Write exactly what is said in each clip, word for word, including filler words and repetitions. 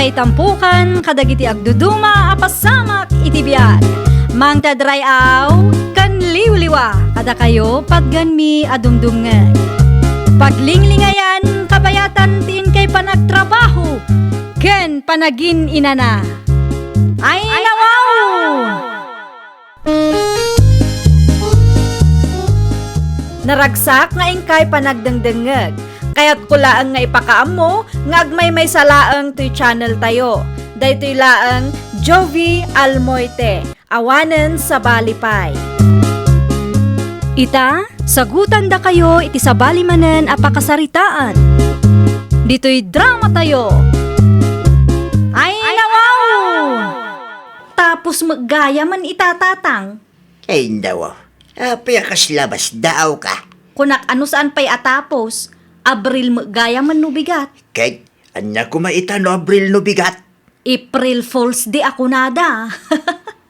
Ay tampukan kadagiti agduduma a pasamak iti biag. Mangted ray-aw ken liwliwa kadakayo patgenmi a dumdumngeg. Paglinglingayan kabayatan ti inkay panagtrabaho ken panagin-inana. Ay, nawaw! Naragsak nga inkay panagdengdengngeg. Kayatko laeng nga ipakaammo nga agmaymaysa laeng toy channel tayo. Daytoy laeng Jovi Almoite, awanen sabali pay. Ita, sagutandakayo iti sabali manen a pakasaritaan. Ditoy drama tayo. Ay, nawaw! Tapos met gayamen ita, Tatang. Ay, nawa. Apay a kasla basdaaw ka? Kunak, ano saan pay a tapos? Abril met gayamen no bigat. Ket, ania koma ita no Abril no bigat? April Fool's Day a kunada.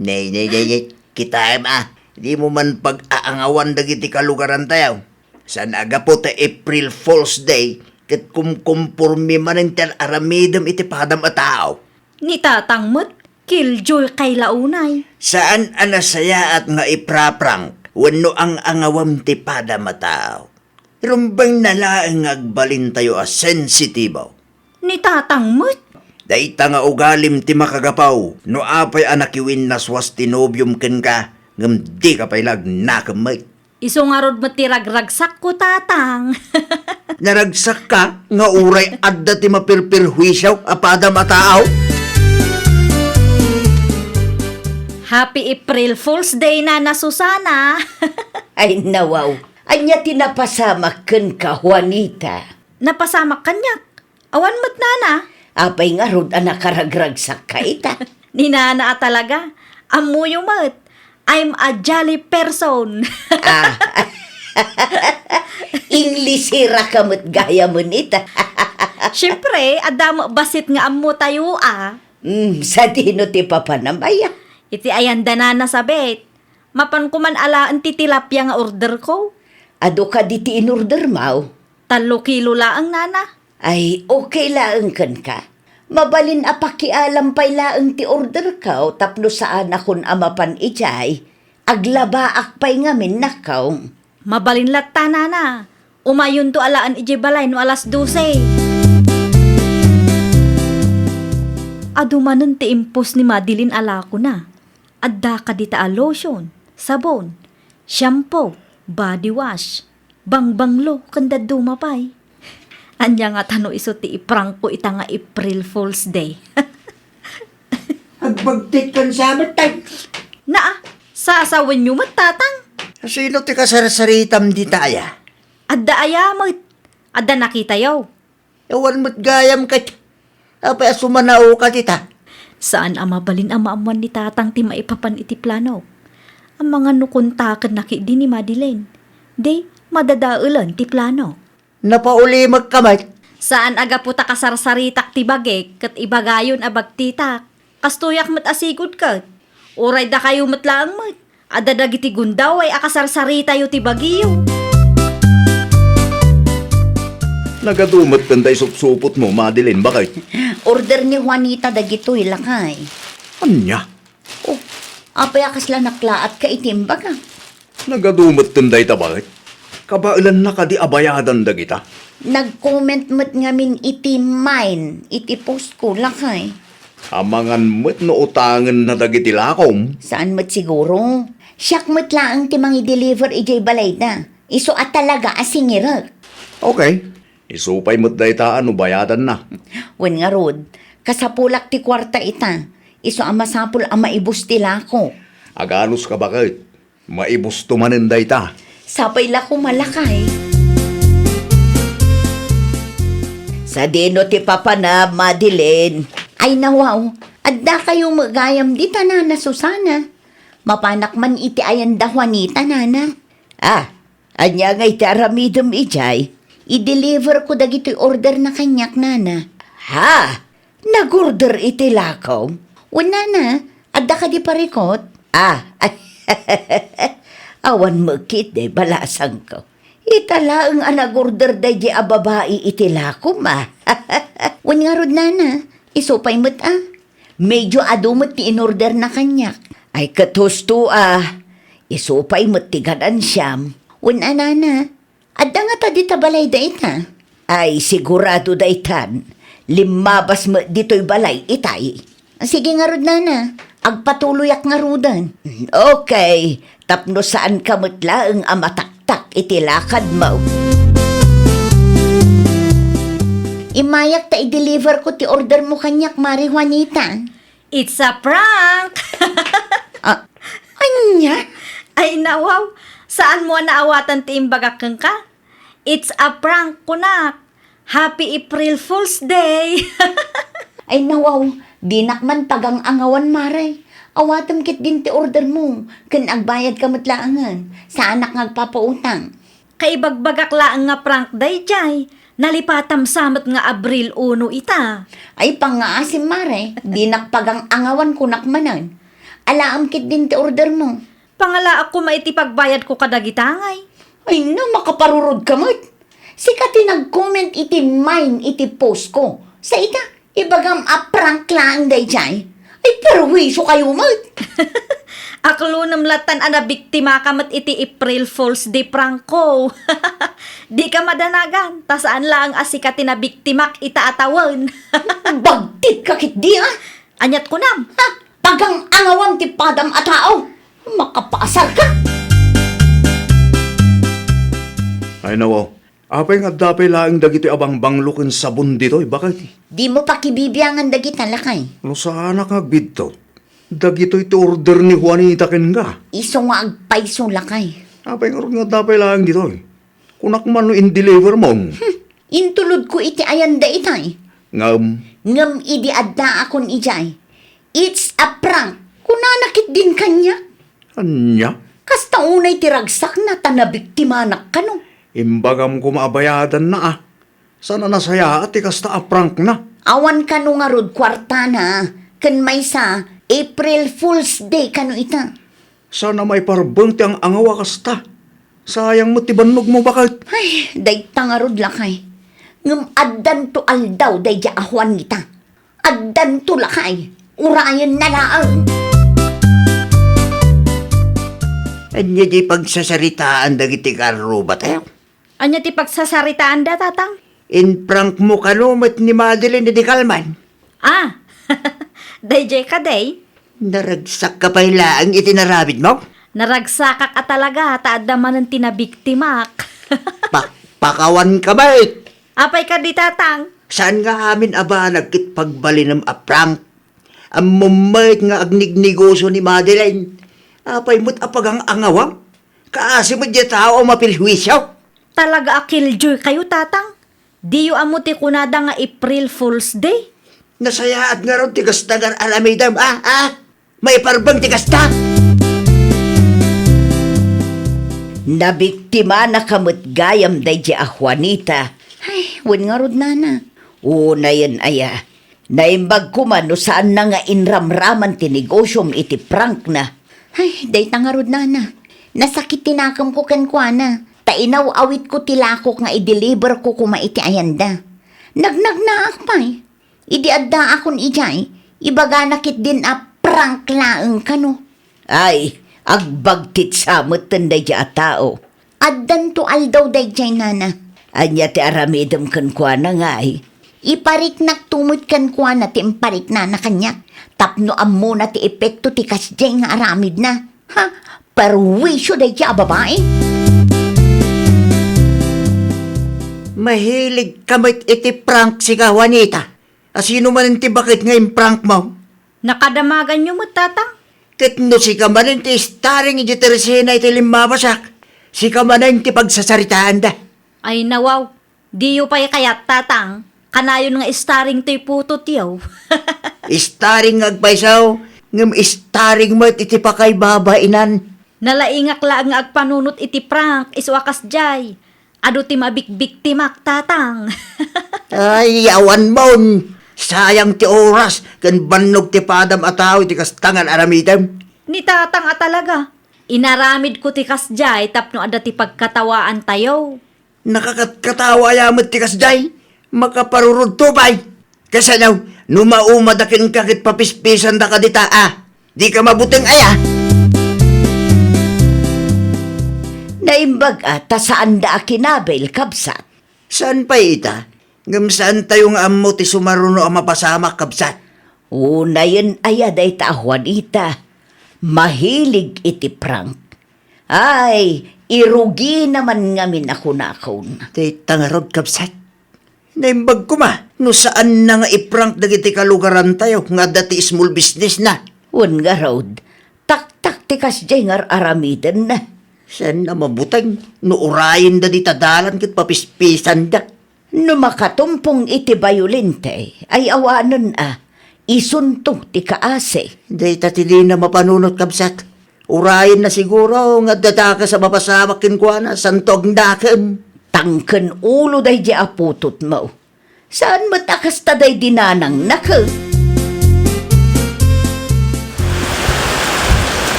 Nay, nay, nay, nay. Kitaem a, dimo man pag-aangawan dagiti kalugarantayo. Saan a gapu ta April Fool's Day, ket kumkomporme manen ti ar-aramidem iti padam a tao. Ni Tatang met, killjoy kay la unay. Saan a nasayaat nga ipra-prank wenno ang-angawem ti padam a tao. Rumbeng na laeng nga agbalintayo a sensitibo. Ni Tatang met. Dayta nga ugalim ti makagapu no apay a nakiwinnaswas ti nobiom kenka, ngem dika pay la agnakem met. Isu ngarud met ti ragragsakko, Tatang. Naragsakka nga uray adda ti mapirpirhuisio a padam a tao? Happy April Fool's Day, Nana Susana! Ay, nawaw. Ania ti napasamak kenka, Juanita? Napasamak kaniak? Awan met, Nana. Apay ngarud a nakaragragsakka ita? Ni Nana a talaga. Ammoyo met. I'm a jolly person. Ah. Inglisiraka met gayamen ita. Siempre, adda met bassit nga ammotayo a. Hmm, sadino ti papanam aya? Iti ayan da, Nana, sabit. Mapanko man alaen ti tilapia nga orderko. Adu kadi ti inordermo? Tallo kilo laeng, Nana. Ay, okay laeng kenka. Mabalin a pakialam pay laeng ti orderko tapno saanakon a mapan idiay. Aglabaak pay ngamin, nako. Mabalin latta, Nana. Umayonto alaen idiay balay no alas dose. Adu manen ti impos ni Madeline a lakona. Adda kadita a lotion, sabon, shampoo, body wash, bangbanglo, ken dadduma pay. Ania ngata no isu ti iprankko ita nga April Fool's Day? Agbagtikkan sa met, tay. Naa, sasawenyo met, Tatang. Sino ti kasarsaritam dita aya? Adda aya met. Adda nakitayo. Awan met gayam ket apay a sumanaoka dita? Saan a mabalin a maammuan ni Tatang ti maipapan iti planok. Amangan no kontakenna ketdi ni Madeline. Di, madadaelen ti planok. Napaulimekka met. Saan a gapu ta kasarsaritak ti bagik ket ibagayon a bagtitak. Kastoyak met a sigud ket. Uray dakayo met laeng met. Adda dagiti gundaway a kasarsaritayo ti bagiyo. Nagadu met ken tay supsupotmo, Madeline, baket? Order ni Juanita dagitoy, lakay. Ania? Oh, apay a kasla naklaatka iti imbaga? Nagadu met ken dayta, baket? Kabaelanna kadi a bayadan dagita? Nag-comment met ngamin iti mine, iti postko, lakay. Amangan met no utangenna dagiti lakom. Saan met siguro. Siak met laeng ti mangi-deliver idiay balayda. Isu a talaga a singirek. Okay. Isu pay met dayta a no bayadanna. Wen ngarud, kasapulak ti kuarta ita. Isu a masapul a maibus ti lako. Aganuska, baket? Maibusto manen dayta. Sapay la koma, lakay. Sadino ti papanam, Madeline? Ay, nawaw, adda kayo met gayam dita, Nana Susana. Mapanak man iti ayan da Juanita, Nana. Ah, ania ngay ti aramidem idiay? I-deliver ko dagitoy order na kaniak, Nana. Ha? Nag-order iti lakom? Wen, Nana, adda kadi parikut? Ah, awan met ketdi, balasangko. Ita laeng a nag-order daydi a babai iti lakom, ah. Wen ngarud, Nana, Isu pay met a. Medyo adu met ti inorderna kaniak. Ay ket husto a. Isu pay met ti gad-ansiam. Wen a nana, adda ngata dita balay dayta? Ay, sigurado daytan. Limmabas met ditoy balay itay. Sige ngarud, nana. Agpatuloyak ngaruden. Okay, tapno saanka met laeng a mataktak iti lakadmo. Immayak ta i-deliver ko ti order mo kaniak, Mare Juanita. It's a prank! Ah, ania? Ay, nawaw. Saan mo a naawatan ti imbagak kenka? It's a prank, kunak. Happy April Fool's Day! Ay, nawaw. Dinak man pagang-angawan, Mare. Awatem ketdin ti order mo, ken agbayadka met laengen. Saanak nga agpapautang. Kaibagbagak laeng nga prank daydiay. Nalipatam sa met nga Abril uno ita. Ay, pangngaasim, Mare. Dinak pagang-angawan, kunak manen. Alaem ketdin ti order mo. Pangalaak koma iti pagbayadko kadagita ngay. Ay, no, makaparurodka met. Sika ti nag-comment iti mine iti post ko. Sa ita, ibagam a prank laeng daydiay. Ay, perwisyo kayo met. Aklunem lattan a nabiktimaka met iti April Fool's Day prank ko. Dika madanagan, ta saan laeng a sika ti nabiktimak ita a tawen. Bagtit ka ketdi, a? Aniat kunam? Ha? Pagang-angawam ti padam a tao. Makapaasar ka. Ay, nawaw. Apay nga adda pay laeng dagitoy a bangbanglo ken sabon ditoy, baket? Dimo pakibibiangan dagita, lakay. No saanak nga agbidtot, dagitoy ti order ni Juanita kenka. Isu nga agpayso, lakay. Apay ngarud nga adda pay laeng ditoy? Kunak man no in-deliver mo. Hmm, intulodko iti ayanda itay. Ngem? Ngem idi addaakon idiay, "It's a prank," kunana ketdin kaniak. Ania? Kasta unay ti ragsakna ta nabiktimanak kano. Imbagam koma a bayadanna a. Saan a nasayaat ti kasta a prankna? Awan kano ngarud kuartana, ken maysa, April Fool's Day kano ita. Saan a maiparbeng ti ang-angaw a kasta. Sayang met ti bannogmo, baket. Ay, dayta ngarud, lakay. Ngem addanto aldaw daydiay a Juanita. Addanto, lakay. Urayenna laeng. Ania diay pagsasaritaan dagiti karrubatayo? Ania ti pagsasaritaanda, Tatang? In-prank mo kano met ni Madeline idi kalman? Ah, daydiay kadi? Naragsakka pay laeng iti naramidmo? Naragsakak a talaga ta adda manen ti nabiktimak. Pakpakawanka met! Apay kadi, Tatang? Saan nga amin a banag ket pagbalinem a prank? Ammom met nga agnignegosio ni Madeline. Apay met a pagang-angawam? Kaasi met diay tao a maperwisyo. Talaga a killjoy kayo, Tatang. Diyo ammo ti kunada nga April Fool's Day? Nasayaat ngarud ti kasta nga ar-aramidem, a, a? Maiparbeng ti kasta? Nabiktimanaka met gayam daydiay a Juanita. Ay, wen ngarud, nana. Unayen aya. Naimbag koma no saanna nga inramraman ti negosiom iti prankna. Ay, dayta ngarud, nana. Nasakit ti nakemko kenkuana. Ta inaw-awitko ti lakok nga i-deliver ko koma iti ayanda. Nagnagnaak pay. Idi addaakon idiay, ibagana ketdin a prank laeng kano. Ay, agbagtit sa metten daydiay a tao. Addanto aldaw daydiay, nana. Ania ti aramidem kenkuana ngay? Ipariknakto met kenkuana ti impariknana kaniak, tapno ammona ti epekto ti kasdiay nga aramidna. Ha? Perwisyo daydiay a babai? Mahilig ka met iti prank, sika, Juanita. A, sino manen ti baket nga imprank mo? Nakadamaganyo met, Tatang. Ket no sika manen ti starring iti tersena iti limmabasak, sika manen ti pagsasaritaanda. Ay, nawaw. Diyo pay kayat, Tatang. Kanayon nga starring toy putotyo. Starring nga agpayso, ngem starring met iti pakaibabainan. Nalaingak laeng nga agpanunot iti prank isu a kasdiay. Adu ti mabikbiktimak, Tatang. Ay, awan mon! Sayang ti oras ken bannog ti padam a tao iti kasta nga aramidem. Ni Tatang a talaga. Inaramidko ti kasdiay tapno adda ti pagkatawaantayo. Nakakatkatawa aya met ti kasdiay? Makaparurudto pay. Kasano, No maumada kenka ket papispisandaka dita, a. Dika mabuteng aya. Naimbag a ta saanda a kinabil, kabsat. Saan pay ita? Ngem saantayo nga ammo ti sumaruno a mapasamak, kabsat. Unayen aya dayta a Juanita. Mahilig iti prank. Ay, irugina man ngamin a kunakon. Dayta ngarud, kabsat. Naimbag koma no saanna nga iprank dagiti kalugarantayo nga adda ti small business na. Wen ngarud, taktak ti kasdiay nga ar-aramidenna. Saanna mabuteng no urayenda dita dalan ket papispisanda. No makatumpong iti bayolente, ay awanen a, isunto ti kaasi. Dayta ti dina mapanunot, kabsat. Urayenna siguro nga adda dakes a mapasamak kenkuana, santo agnakem. Tangken ulo daydi a putotmo. Saan met a kasta daydi nanangnak.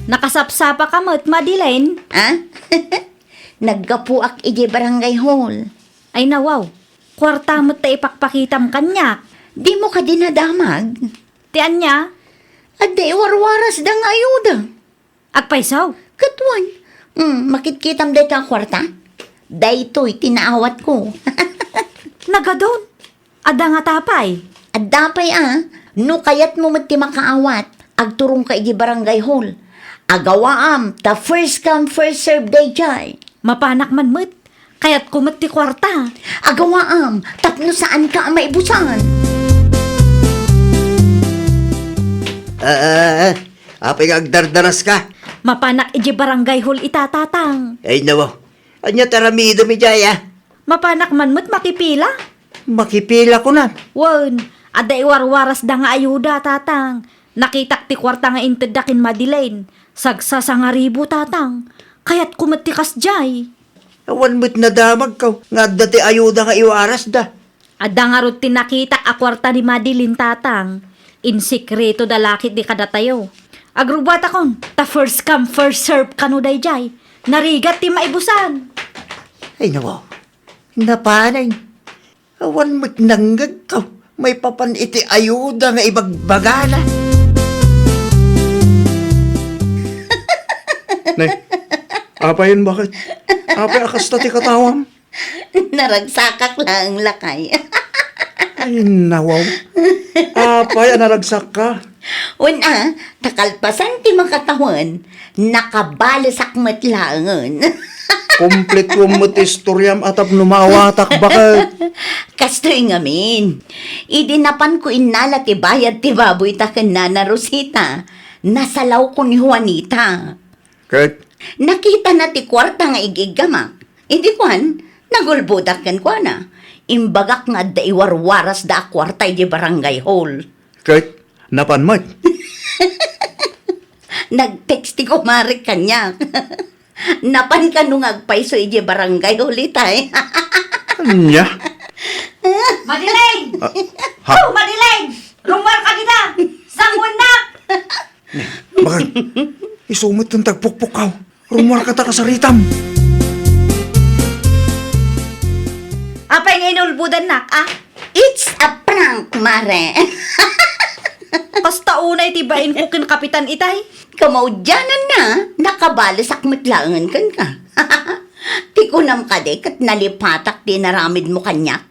Nakasapsapaka met, Madeline? Ha? Naggapuak idiay barangay hall. Ay, nawaw. Kuarta met ta ipakpakitam kaniak. Dimo kadi nadamag? Ti ania? Adda iwarwarasda nga ayuda. Agpayso? Ket wen. Hmm, makitkitam dayta a kuarta? Daytoy ti naawatko. Nagadun. Adda ngata pay? Adda pay a. No kayatmo met ti makaawat, agturongka idiay barangay hall. Agawaam, ta first come, first serve dayjay. Mapanak man met. Kayatko met ti kuarta. Agawaam, tapno saanka a maibusan. Ah, ah, ah. Apay nga agdardaraska? Mapanak idiay barangay hall ita, Tatang. Ay, nawaw. Ania ti aramidem idiay, a? Mapanak man met makipila. Makipila, kunam? Wen, adda iwarwarasda nga ayuda, Tatang. Nakitak ti kuarta nga intedda ken Madeline. Sagsasangaribu, Tatang. Kayatko met ti kasdiay. Awan met nadamagko nga adda ti ayuda nga iwarasda. Adda ngarud ti nakitak a kuarta ni Madeline, Tatang. Insekretoda la ketdi kadatayo. Agrubbuatakon, ta first come, first serve kano dayjay. Narigat ti maibusan. Ay, nawaw. Napanen. Awan met nangngegko maipapan iti ayuda nga ibagbagana. Ne, apay, baket? Apay a kasta ti katawam? Naragsakak laeng, lakay. Ay, nawaw. Apay a naragsakka? Wen a, ta kalpasan ti makatawen, nakabalesak met laengen. Kompletuem met ti istoriam a tapno maawatak, baket? Kastoy ngamin. Idi napanko innala ti bayad ti baboyta ken Nana Rosita, nasalawko ni Juanita. Ket? Nakitana ti kuarta nga ig-iggamak. Idi kuan, nagulbodak kenkuana. Imbagak nga adda iwarwarasda a kuarta idiay barangay hall. Ket napan met? Nag-text ti kumarek kaniak. Napan kano nga agpayso idiay barangay hall itay. Ania? Madeline! Ah, ha? Oh, Madeline! Rummuarka dita! Sanguennak! Baket, isu met ti agpukpukkaw. Rummuarka ta kasaritam. Apay nga inulbodannak, a? It's a prank, Mare. Kasta unay ti bainko ken Kapitan itay. Kamaudiananna, nakabalesak met laengen kenka. Ti kunam kadi ket nalipatak ti inaramidmo kaniak?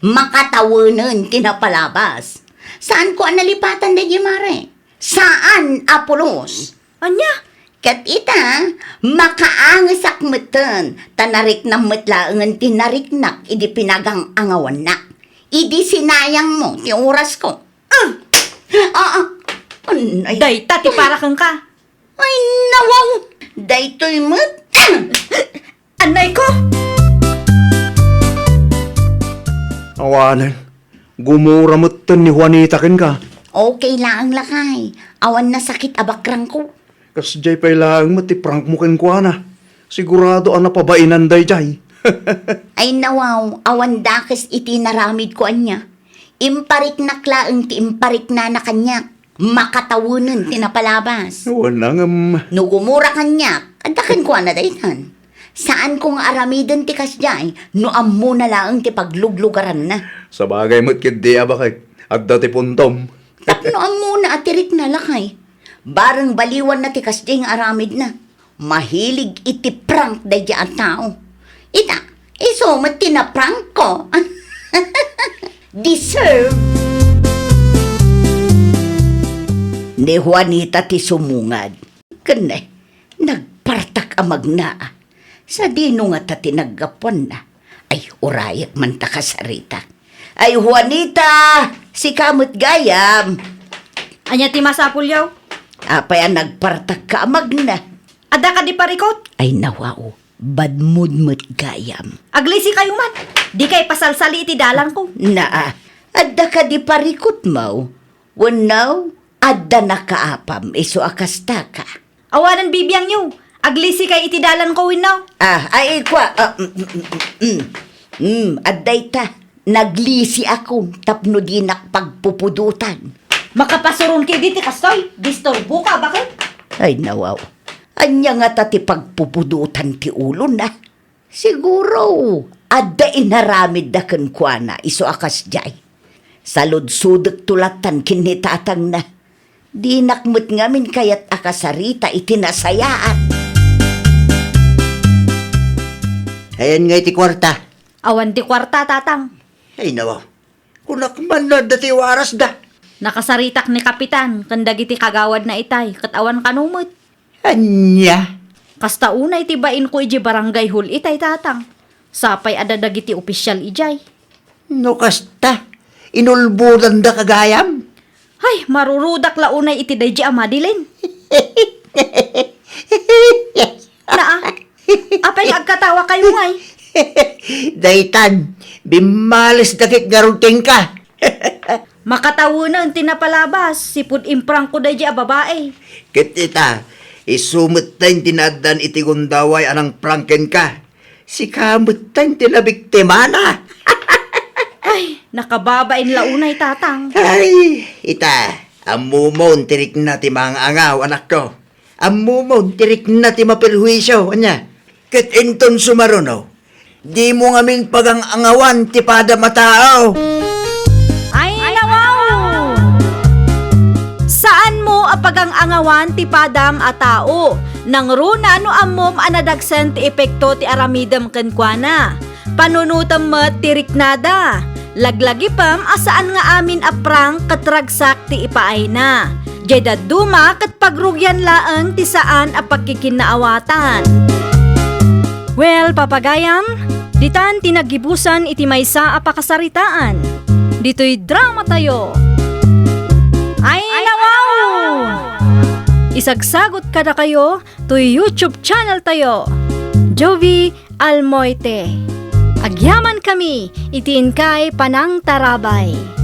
Makatawenen ti napalabas. Saanko a nalipatan daydi, Mare. Saan a pulos. Ania? Ket ita, makaangesak metten, ta nariknam met laengen ti nariknak idi pinagang-angawannak. Idi sinayangmo ti orasko. Ah! Ah, ah. Anay. Dayta ti para kenka. Ay, nawaw! Daytoy met. Anay ko! Awanen, gumura metten ni Juanita kenka. Okay laeng, lakay. Awan nasakit a bakrangko. Kasdiay pay laeng met ti prankmo kenkuana. Sigurado a napabainan daydiay. Ay, nawaw, awan dakes iti naramidko ania. Impariknak laeng ti impariknana kaniak. Makatawenen ti napalabas. Wen a ngem. No gumura kaniak, Adda kenkuana daytan. Saanko nga aramiden ti kasdiay no ammona laeng ti pagluglugaranna. Sabagay met ketdi a baket, adda ti puntom. Tapno ammona a ti rikna, lakay. Bareng baliwanna ti kasdiay nga aramidna. Mahilig iti prank daydiay a tao. Ita, isu met ti naprankko. Deserve. Ni Juanita ti sumungad. Ken nagpartak a magna. Sadino ngata ti naggapuanna? Ay, urayek man ta kasaritak. Ay, Juanita, sika met gayam. Ania ti masapulyo? Apay a nagpartakka a magna? Adda kadi parikut? Ay, nawaw, bad mood met gayam. Aglisikayo man. Dikay pasalsali iti dalanko. Naa, adda kadi parikutmo? Wenno, adda nakaapam isu a kasta ka? Awanen bibiangyo, aglisikay iti dalanko wenno? Ah, ay, kua, ah, mm, mm, mm, mm. Mm, adda ita, naglisiakon tapno dinak pagpupudotan. Makapasuronka idi ti kastoy, disturboka, baket? Ay, nawaw. Ania ngata ti pagpupudotan ti ulona? Siguro, adda inaramidda kenkuana isu a kasdiay. Saludsodekto lattan ken ni tatangna. Dinak met ngamin kayat a kasarita iti nasayaat. Ayan nga iti kuarta. Awan ti kuarta, tatang. Ay, nawa. Kunak man no adda ti warasda. Nakasaritak ni Kapitan ken dagiti kagawadna itay, ket awan kano met. Ania? Kasta unay ti bainko idiay barangay hall itay, tatang. Sapay adda dagiti opisial idiay. No kasta, inulbodandaka gayam? Ay, marurudak la unay iti daydiay a Madeline. Naa, apay nga agkatawakayo ngay? Daytan, bimmalesda ket ngarud kenka. Makatawenen ti napalabas, sipud imprangko daydiay a babai. Ket ita, isu metten ti naaddan iti gundaway a nangprang kenka. Sika metten ti nabiktimana. Ay, nakababain la unay, tatang. Ay, ita, ammomon ti rikna ti mangangaw, anakko. Ammomon ti rikna ti maperhuisio, ania? Ket inton sumaruno, dimo ngamin pagang-angawan ti padam a tao. Ay, nawaw! Saanmo a pagang-angawan ti padam a tao. Nangruna no ammom a nadagsen ti epekto ti aramidem kenkuana. Panunotem met ti riknada. Laglagipem a saan nga amin a prank ket ragsak ti ipaayna. Diay dadduma ket pagrugian laeng ti saan a pagkikinnaawatan. Well, papagayam, ditan ti naggibusan iti maysa a pakasaritaan. Ditoy dramatayo. Ay, nawaw! Isagsagot kadakayo toy YouTube channel tayo, Jovie Almoite. Agyamankami iti inkay panangtarabay.